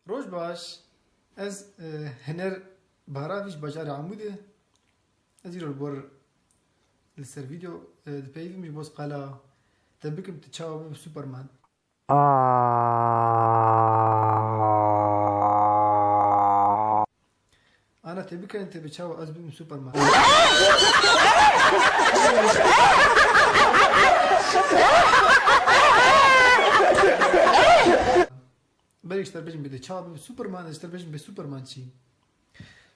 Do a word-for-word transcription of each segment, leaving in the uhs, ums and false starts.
Roj baş. Ez, e, Hiner Baravî ji bajarê Amûdê. Ez îro li gor li ser vîdeo, e, dipeyivim ji bo qala te bikim tu çawa bibî Superman. Ana te bikin te bi çawa ez bibim Superman. Berê ji te bêjim bide çawa bibim Superman, ez ji te bêjim bê Superman çi?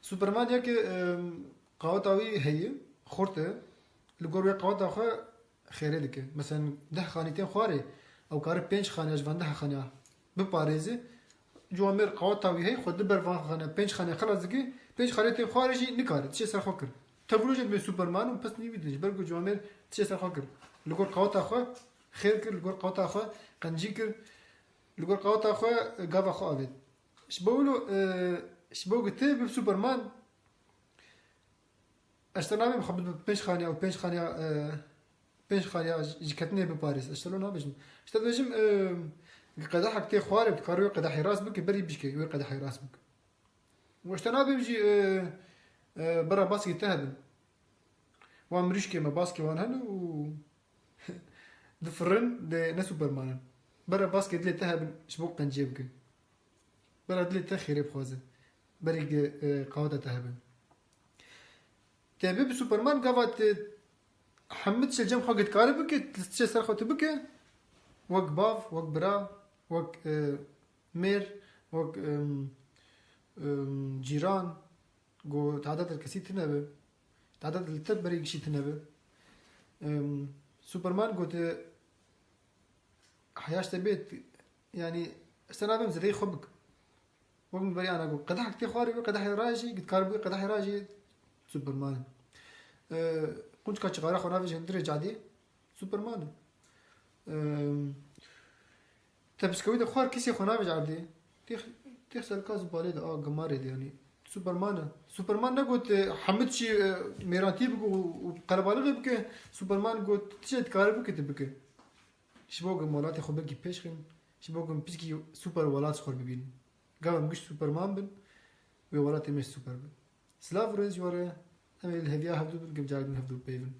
Superman ya ki, em, qaweta wî heye, xurt e, li gor wê qaweta xwe xêrê dike. Mesela deh xanî tên xwarê, ew kare pênc xaniya ji van deh xaniya biparêze. Ciwamêr qaweta wî heye, xwe di ber van xaniya, pênc xaniya xilas dike, pênc xaniya tên xwarê jî nikare, tiştê ser xwe kir. Tevlû jî dibê Superman û pis nîvî din, ji ber ku ciwamêr tiştê ser xwe kir. Li gor qaweta xwe xêr kir, li gor qaweta xwe qencî kir, li gor qaweta xwe gava xwe avêt. Ji bo wilo, e, ji bo ku tê bib Superman, ez te nabêm xwe bi pênc xaniya û pênc xaniya, e, pênc xaniya ji ketinê biparêz. Ez te lo nabêjim. Ez te dibêjim, e, qedehek tê xwarê, tu karî wê qedehê rast bike, berî bişke, wê qedehê rast bike. Û ez te nabêm jî, e, e, bera baskê te hebin. Wan mirîşkê me, baskê wan hene û difirin, lê ne Superman in. Bera baskê dilê te hebin, ji bo qenciyê bike. Bera dilê te xêrê bixwaze. Berî ge-, e, qaweta te hebin. Te bibî Superman, gava te hemû tişt cem xwe gitkare bike, tiştê ser xwe tu bike. Wek bav, wek bira, wek, e, mêr, wek, em, em, cîran, go tehdata kesî tune be. Tehdata li te berî gişî tune be. Em, Superman gote, heya ji te bê, yanî, ez te nabêm zêdeyî xwe bik. Wek min berî ana got, qedehek tê xwarê wê qedehê rajî, gitkar bû qedehê rajî Superman e. E, qunçka çixara xwe navêje hundirê cadê Superman e. E, te piskewî de xwar kesê xwe navêje erdê. Têx, têx serka zibalê de, a, gemarê de yanî. Superman e. Superman negot, e, hemû çî, e, mêrantî bike û, û qerebalixê bike. Superman got, tiştê dikare bike, tu bike. Ji bo ku welatê xwe belkî pêş xin, ji bo ku piskî super welat ji xwe bibînin. Gava em giş Superman bin, wê welatê me jî super bin. Silav û rêz ji we re, em ê li heviya hevdû bin, gim carek din hevdû peyvin.